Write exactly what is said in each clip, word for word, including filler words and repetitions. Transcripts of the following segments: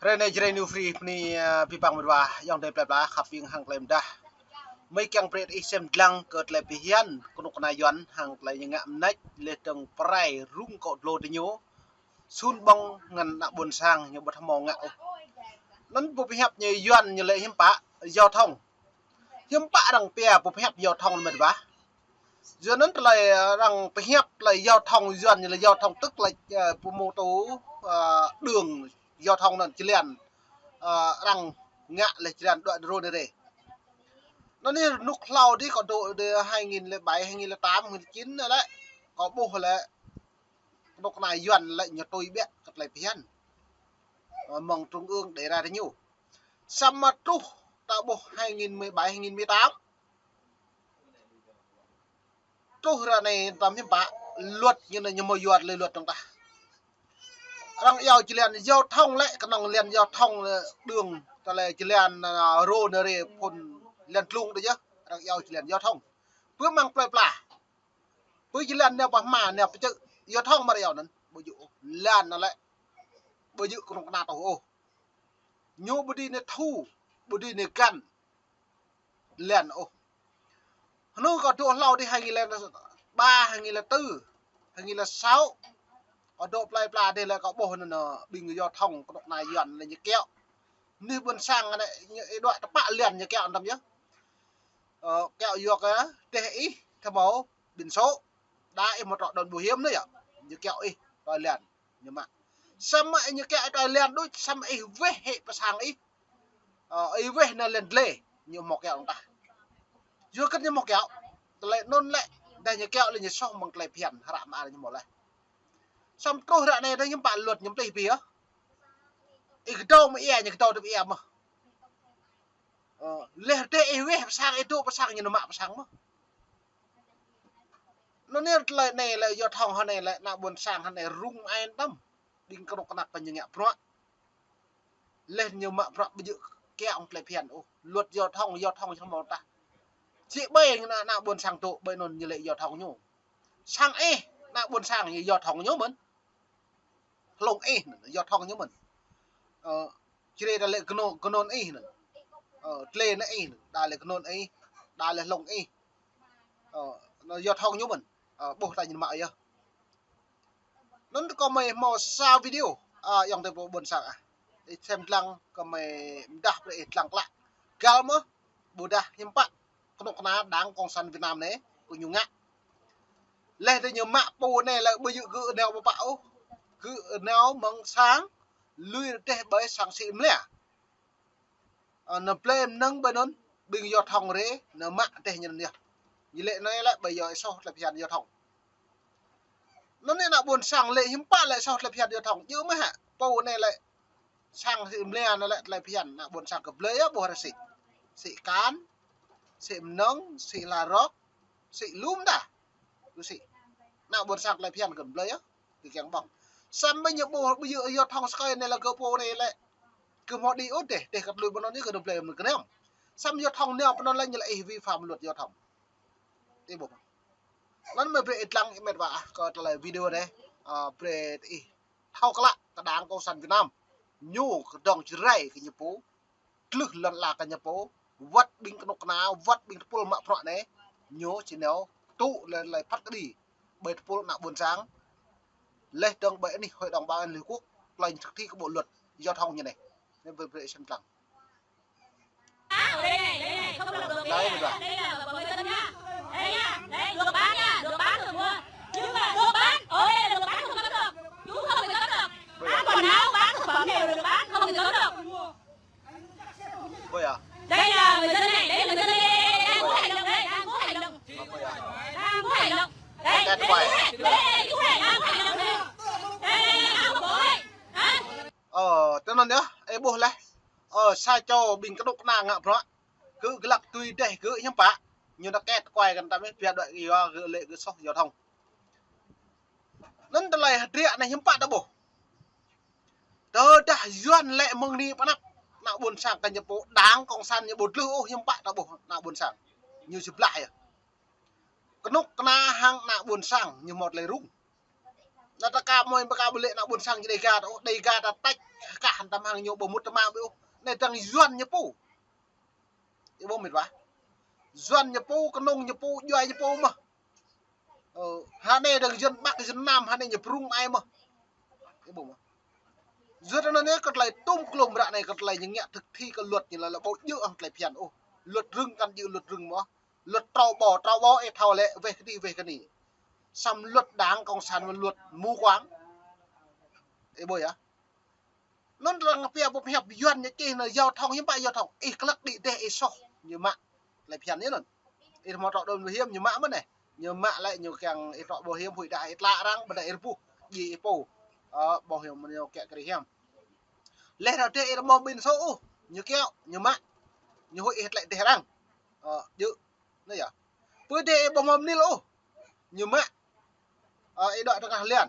Hrơi anai Jrai New Free bơni, ơ, abih bang mơdua, ayŏng adơi plơi pla khăp ƀing hăng tơlơi mơdah. Mơi kiăng brơi ih sem lăng kơ tơlơi phiăn kơnuk kơna Yuan hăng tơlơi ñu ngă mơneč leh dơ̆ng pơrai rŭng akŏ dlô tơ ñu. Sun ƀơ̆ng ngăn ană ƀôn sang ñu ƀu thâo hmâo ngă ôh. Anŭn pơhiăp ñu Yuan ñu lĕ hiư̆m pă, giao thông. Hiư̆m pă arăng pia pơhiăp giao thông mơ̆n ƀă. Yua anŭn tơlơi, ơ, arăng pơhiăp tơlơi giao thông Yuan ñu lĕ giao thông tức là, ơ, pơmô tô, ơ, đường giao thông anŭn, jơlan, ơ, arăng ngă lĕ jơlan đuaĭ rô nê rê. Anŭn anai rơnŭk hlâo dih kâo dŏ dih hai nghìn lẻ bảy, hai nghìn lẻ tám, hai nghìn lẻ chín anai lĕ. Kâo ƀuh lĕ kơnuk kơna Yuan lĕ ñu tui ƀiă kơ tơlơi phiăn. Ơ, mơ̆ng trung ương đề ra tơ ñu. Samơ̆ truh ta ƀuh hai nghìn mười bảy, hai nghìn mười tám. Truh ră anai tơm hiư̆m pă, luật ñu anai ñu hmâo yua lĕ luật dơ̆ng tah. Arăng iâu jơlan giao thông lĕ, kơnơ̆ng jơlan giao thông, ơ, đường, tơlơi jơlan, ơ, rô nê rê phun jơlan tlung tơ yơh. Arăng iâu jơlan giao thông. Pơ mơ̆ng plơi pla. Pơ jơlan nao pơ hma nao pơ čư̆. Giao thông mơ̆ arăng iâu anŭn. Ƀu djơ̆ ôh. Lăn anŭn lĕ. Ƀu djơ̆ kơnuk kơna tŭ ôh. Ñu ƀu dưi nao thu, ƀu dưi nao găn lăn ôh. Hnŭn kâo dŏ hlâo dih hai nghìn lẻ ba, hai nghìn lẻ tư, hai nghìn lẻ sáu. Kâo dŏ plơi pla dih lĕ kâo ƀuh anŭn, ơ, ƀing giao thông kơnuk kơna Yuan anai ñu kiaŏ. Anih ƀôn sang anai ñu ih đuaĭ tơpă lăn ñu kiaŏ tơm yơh. Ơ, kiaŏ yua kơ dêh ih thâo hmâo biển số. Đa ih hmâo trŏ đon bảo hiểm anai yơh. Ñu kiaŏ ih tơlơi lăn. Ñu mă. Samơ̆ ñu kiaŏ tơlơi lăn đôč, samơ̆ ih weh hĭ pơ sang ih. Ơ, ih weh nao lăn dlê, ñu hmâo kiaŏ dơ̆ng tah. Yua kơ ñu hmâo kiaŏ. Tơlơi anŭn lĕ, dah ñu kiaŏ lĕ ñu soh mơ̆ng tơlơi phiăn, hră mơar ñu hmâo leh. Samơ̆ truh ră anai dah hiư̆m pă luật ñu plih ƀiă. Ih kơdâo mơ̆ ia, ñu kơdâo tơ̆p ia mơ̆. Ơ, leh dêh ih weh pơ sang, ih dŏ pơ sang, ñu nao mă pơ sang mơ̆. Anŭn anai tơlơi anai lĕ giao thông hơnai lĕ ană ƀôn sang hơnai rŭng ai tơm. Ƀing kơnuk kơna kơ ñu ngă bruă. Leh ñu mă bruă ƀu djơ̆ kiaŏ tơlơi phiăn ôh. Luật giao thông, giao thông samơ̆ tah. Či ƀai ană, ană ƀôn sang dŏ ƀai anŭn ñu lĕ giao thông ñu. Sang ih, ană ƀôn sang ñu giao thông ñu mơ̆n. Hlŏng ih anŭn, giao thông ñu mơ̆n. Ơ, Jrai đa lĕ gơnôn, gơnôn ih anŭn. Ơ, dlê anŭn ih anŭn, đa lĕ gơnôn ih, đa lĕ hlŏng ih. Ơ, anŭn giao thông ñu mơ̆n. Ơ, ƀuh ta ñu mă yơh. Anŭn kâo mơi hmâo sa video, ơ, ayŏng adơi pô ƀôn sang ah. Ih sem lăng kơ mơi mơdah brơi ih lăng klă. Găl mơ̆, ƀôdah hiư̆m pă kơnuk kơna Đảng Cộng sản Việt Nam anai, kơ ñu ngă. Leh dih ñu mă pô anai lĕ ƀu djơ̆ gơ̆ nao pơ pă ôh. Gơ̆ nao mơ̆ng sang, lui rơdêh ƀơi sang Sih Mlia. Ơ, nao blơi mơnơ̆ng ƀơi anŭn, ƀing giao thông rê, nao mă rơdêh ñu anŭn yơh. Ñu lĕ anai lĕ ƀơi yơh soh tơlơi phiăn giao thông. Anŭn anai ană ƀôn sang lĕ hiư̆m pă lĕ soh tơlơi phiăn giao thông. Djơ̆ mơ̆ hă, pô anai lĕ sang Sih Mlia anai lĕ tơlơi phiăn ană ƀôn sang kơ blơi yơh ƀuh rơsĭ. Sih Kan, Sih Mnơ̆ng, Sih Larok, Sih Lum dah. Kơ sĭ. Ană ƀôn sang tơlơi phiăn kơ blơi yơh. Kơ kiăng ƀơ̆ng. Samơ̆ ñu ƀuh, ƀu djơ̆ giao thông sơkơi anai lĕ kơ pô anai lĕ. Kơ hmâo đĭ ôh dêh, dêh kơ lui ƀơi anŭn ñu kơ nao blơi mơ̆n kơ anai. Samơ̆ giao thông nao pơ anŭn lĕ ñu lĕ ih vi phạm luật giao thông. Ih ƀuh. Anŭn mơi brơi ih lăng ih met wa ah kơ tơlơi video anai. Ơ, brơi ih thâo klă kơ Đảng Cộng sản Việt Nam. Ñu kơdơ̆ng Jrai kơ ñu pô. Tlưh lŏn ala kơ ñu pô, wơ̆t ƀing kơnuk kơna, wơ̆t ƀing tơpul mă bruă anai, ñu či nao tŭ lĕ, lĕ phat kơđi ƀơi tơpul ană ƀôn sang, leh dơ̆ng ƀơi anih Hội đồng Bảo an Liên Hợp Quốc, tơlơi thực thi kơ bộ luật giao thông ñu anai. Anai brơi, brơi sem lăng. Đây, đây, đây, không được. Đây, đây, đây là của người dân nhá. Đây nhá, đây, được bán nhá, được bán được mua. Nhưng mà được bán, ở đây là được bán không cấm được. Chú không được cấm được. Bán quần áo, bán thực phẩm đều được bán, không được cấm được. Ôi à. Đây là người dân này, đấy là người dân này, đang có hành động đây, đang có hành động. Ôi à. Đang có hành động. Đây, đây, đây, đây, chú này đang có hành động này. Đây, đây, áo của bố ấy. Hả? Ơ, tui anŭn yơh, ih ƀuh leh. Ơ, sa čô ƀing kơnuk kơna ngă bruă. Gơ̆ glăk tui dêh gơ̆ hiư̆m pă. Ñu nao kĕt kuai kơ tăm ih pia đuaĭ yua gơ̆ lĕ gơ̆ soh giao thông. Anŭn tơlơi hơdră anai hiư̆m pă ta ƀuh. Tơdah Yuan lĕ mơ̆ng anai pơ anăp, ană ƀôn sang kơ ñu pô Đảng Cộng sản ñu ƀu tlưh ôh hiư̆m pă ta ƀuh ană ƀôn sang. Ñu sĭ blah yơh. Kơnuk kơna hăng ană ƀôn sang ñu hmâo tơlơi rŭng. Anai ta ka mơi, ta ka ƀu lĕ ană ƀôn sang či Dêga ta ôh, Dêga ta tač kah tăm hăng ñu ƀu mŭt tơma ƀu ôh. Anai dơ̆ng Yuan ñu pô. Ih ƀuh mĭt wa. Yuan ñu pô, kơnŭng ñu pô, djuai ñu pô mơh. Ơ, hơnai dơ̆ng Yuan Bắc, Yuan Nam, hơnai ñu prung ai mơh. Ih ƀuh mơh. Yua anŭn anai kơ tơlơi tŭm klum ră anai kơ tơlơi ñu ngă thực thi kơ luật ñu lĕ, lĕ ƀu djơ̆ hăng tơlơi phiăn ôh. Luật rừng kăn djơ̆ luật rừng mơh. Luật trâu bò, trâu bò ih thâo lĕ, weh kơ anai, weh kơ anai. Samơ̆ luật đảng cộng sản mơ̆n luật mù quáng. Ih ƀuh yơh. Anŭn arăng pia ƀuh hiăp Yuan ñu čih anŭn giao thông, hiư̆m pă giao thông. Ih klăk đĭ dêh ih soh, ñu mă. Tơlơi phiăn anŭn. Ih hmâo trŏ đơ̆ng ƀu hiam, ñu mă mơ̆n anai. Ñu mă lĕ ñu kiăng ih trŏ ƀu hiam, huĭ đa ih tla arăng, ƀôdah ih rơbuh, djai ih pô. Ơ, ƀu hiam mơ̆n ñu kiăng kơ ih hiam. Laih dơ̆ng dêh ih ƀu hmâo ƀing sô ôh, ñu kiaŏ, ñu mă. Ñu huĭ ih tlĕ dêh arăng. Ơ, djơ̆. Anai yơh. Pơ dêh ih ƀu hmâo mơnil ôh, ñu mă. Ơ, ih dŏ tơngah liăn,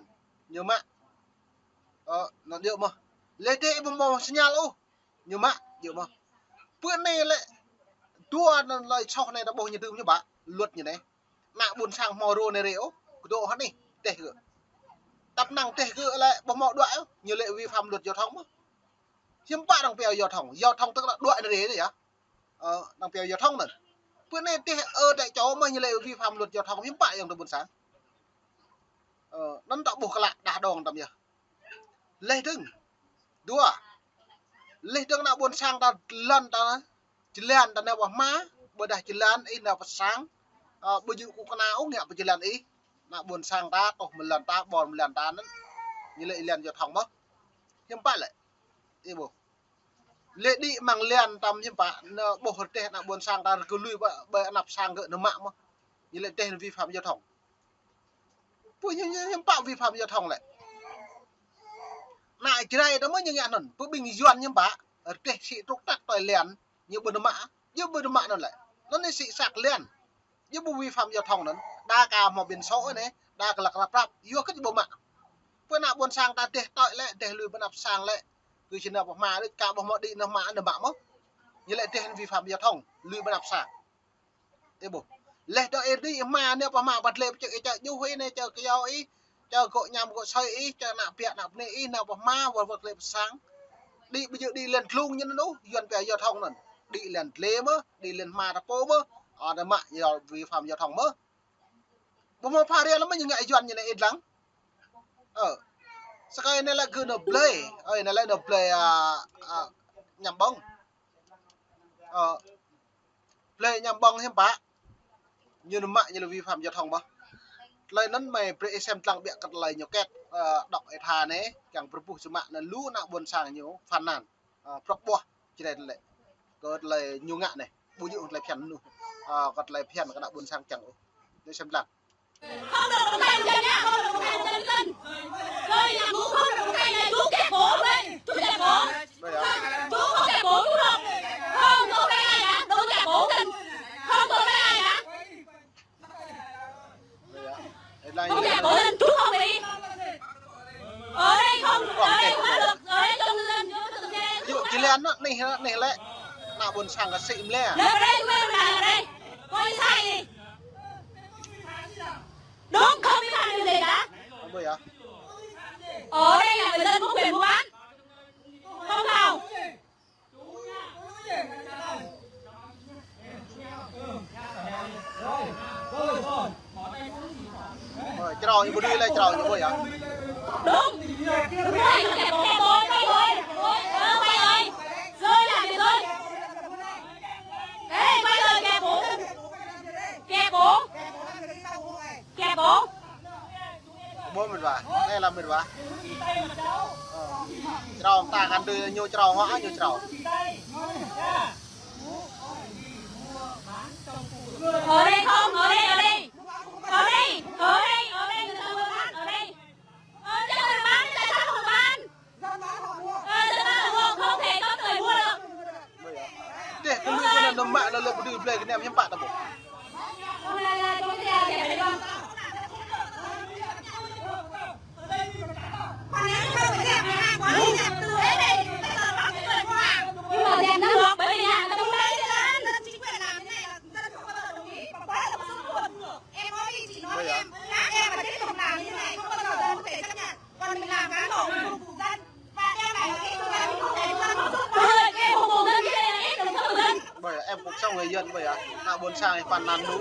ñu mă. Ơ, anŭn djơ̆ mơh. Laih dêh ih ƀu hmâo signal ôh, ñu mă, djơ̆ mơh. Pơ anai lĕ, dua anŭn tơlơi soh anai ta ƀuh ñu tŭm ñu ƀă, luật ñu anai. Ană ƀôn sang hmâo rô anai rê ôh, kơdŏ hơnai, dêh gơ̆. Tăp năng dêh gơ̆ lĕ ƀu hmâo đuaĭ ôh, ñu lĕ vi phạm luật giao thông mơh. Hiư̆m pă arăng pia giao thông, giao thông tức là đuaĭ anai rê anai yơh. Ơ, arăng pia giao thông anŭn. Pơ anai dêh ơ tại chỗ mơh ñu lĕ vi phạm luật giao thông, hiư̆m pă ayŏng adơi ƀôn sang. Ơ, anŭn ta ƀuh klă đah đong tăm yơh. Laih dơ̆ng. Dua. Laih dơ̆ng ană ƀôn sang ta lŏn ta, jơlan ta nao pơ hma, ƀôdah jơlan ih nao pơ sang. Ơ, ƀu djơ̆ kơnuk kơna ôh ngă pơ jơlan ih. Ană ƀôn sang ta, tŏh mơ̆ng lŏn ta, ƀon mơ̆ng lŏn ta anŭn. Ñu lĕ liăn giao thông mơh. Hiư̆m pă lĕ. Ih ƀuh. Lĕ đĭ amăng liăn tăm hiư̆m pă, anŭn ƀuh rơdêh ană ƀôn sang ta rơgơi lui ƀơi, ƀơi anăp sang gơ̆ anŭn mă mơh. Ñu lĕ dêh anŭn vi phạm giao thông. Pô ñu, ñu hiư̆m pă vi phạm giao thông lĕ. Ană Jrai ta mơ̆ ñu ngă anŭn, pơ ƀing Yuan hiư̆m pă, rơdêh sĭ trŭk trăk tui liăn, ñu ƀu anŭn mă, ñu ƀu anŭn mă anŭn lĕ. Anŭn anai sĭ săk liăn. Ñu ƀu vi phạm giao thông anŭn, đa kơ hmâo biển số anai, đa kơ lăk rap rap, yua kơ ñu ƀu mă. Pơ ană ƀôn sang ta dêh tui lĕ, dêh lui ƀơi anăp sang lĕ. Kơ či nao pơ hma đôč, kơ ƀu hmâo đĭ nao hma anŭn mă mơh. Ñu lĕ dêh anŭn vi phạm giao thông, lui ƀơi anăp sang. Ih ƀuh. Laih dơ̆ng ih đĭ hma nao pơ hma ƀă lĕ pơčĕk ih čơ djuh ih anai, čơ kyâo ih, čơ gŏ añăm gŏ asơi ih, čơ ană ƀiă ană bơnai ih nao pơ hma wơ̆t wơ̆t lĕ pơ sang. Đĭ ƀu djơ̆ đĭ liăn dlung ñu anŭn ôh, Yuan pia giao thông anŭn. Đĭ liăn dlê mơh, đĭ liăn hma ta pô mơh. Ơ, anŭn mă ñu vi phạm giao thông mơh. Ƀu hmâo pha ria lăm mơ̆ ñu ngă Yuan ñu anai ih lăng. Ơ. Sơkai anai lĕ gơ̆ nao blơi. Ơ, anai lĕ nao blơi, a, a, añăm ƀơ̆ng. Ơ. Blơi añăm ƀơ̆ng hiư̆m pă. Ñu anŭn mă ñu lĕ vi phạm giao thông mơh. Tơlơi anŭn mơi brơi ih sem lăng biă kơ tơlơi ñu ket, ơ, dŏ ih tha anai, kiăng pơrơbuh čơmă anŭn lu ană ƀôn sang ñu phàn nàn. Ơ, prŏk ƀuah, Jrai lĕ. Kơ tơlơi ñu ngă anai. Ƀu djơ̆ tơlơi phiăn anŭn. Ơ, kơ tơlơi phiăn kơ ană ƀôn sang kiăng ôh. Ñu sem lăng. Không được đồng tay chân nhá, không được đồng tay chân cân. Rồi nhà chú không được đồng tay này, chú kẹt cổ đây, chú kẹt cổ. Chú không kẹt cổ, chú không. Không, tôi với ai hả? Tôi kẹt cổ chân. Không, tôi với ai hả? Không kẹt cổ chân, chú không bị. Ở đây không, ở đây không được, ở đây cho người dân, cho người dân. Ví dụ, chỉ là nó này, nó này lẽ. Nạ buôn sang là xị mle. Lên đây, lên đây, lên đây. Coi sai đi. Đúng, không vi phạm điều gì cả. Không bao giờ. Ở đây là người dân có quyền mua bán. Không thầu. Ơ, črâo ñu ƀu dưi lĕ, črâo ñu ƀu yơh. Đúng. Đúng rồi, kẻ khổ, kẻ khổ, kẻ khổ. Ơ, quay ơi. Rơi là gì rơi? Ê, quay ơi, kẻ khổ. Kẻ khổ. Kẻ khổ. Ƀuh mĭt wa, anai lăm mĭt wa. Ơ. Črâo ta kăn tui ñu črâo hŏ, ñu črâo. Ở đây không, ở đây, ở đây. Ở đây, ở đây, ở đây, người ta mua bán ở đây. Ờ, chứ không được bán, tại sao không được bán? Ờ, dân bán ủng hộ, không thể cấm người mua được. Dêh, kơ lui kơ anŭn nao mă lĕ ƀu dưi blơi kơ anai hiư̆m pă ta ƀuh. Em có địa chỉ nói em, các em mà tiếp tục làm như thế này không bao giờ dân có thể chấp nhận. Yuan ƀơi yơh, ană ƀôn sang ih păn nan lu.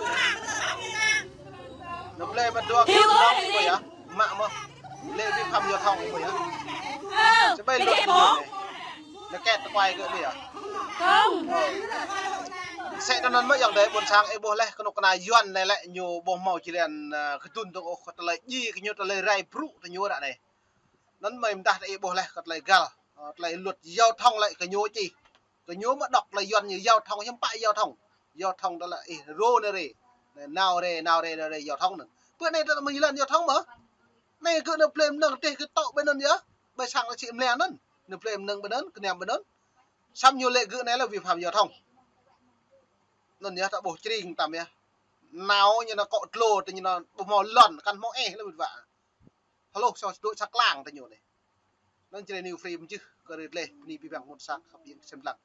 Nă plei ƀă dua kơ nong ƀơi yơh, mă mơh. Lĕ vi phạm giao thông ƀơi yơh. Sĭ ƀai luật ƀơi yơh. Nă kĕt tơkuai kơ ƀơi yơh. Sĕ tơ anŭn mơ̆ yơh dêh ƀôn sang ih ƀuh laih kơnuk kơna Yuan anai lĕ ñu ƀu hmâo jơlan, ơ, kơdŭn dơ̆ng ôh kơ tơlơi djai kơ ñu tơlơi rai brŭ tơ ñu ră anai. Anŭn mơ̆ mơdah ta ih ƀuh laih kơ tơlơi găl, ơ, tơlơi luật giao thông lĕ kơ ñu či. Kơ ñu mơ̆ đŏk tơlơi Yuan ñu giao thông hiư̆m pă giao thông. Giao thông đó là ih rô nao rê. Nao rê, nao rê, nao rê giao thông anŭn. Bơ anai ta mơ̆ng jơlan giao thông mơ̆. Anai kơ nă plei mơnơ̆ng tih kơ tŏ ƀơi anŭn yơh. Ƀơi sang ta či mlĕ anŭn. Nă plei mơnơ̆ng ƀơi anŭn, kơnăm ƀơi anŭn. Samơ̆ ñu lĕ gơ̆ anai lĕ vi phạm giao thông. Anŭn yơh ta ƀuh čring tăm yơh. Nao ñu nă kŏ tlô tơ ñu nă ƀu hmâo lŏn, kăn hmâo eh lĕ wĭt wă. Hloh sa dŏ sa klang tơ ñu anai. Anŭn Jrai New Free mơčih kơ rơt leh, bơni abih bang mơnuih sang khăp ƀing sem lăng.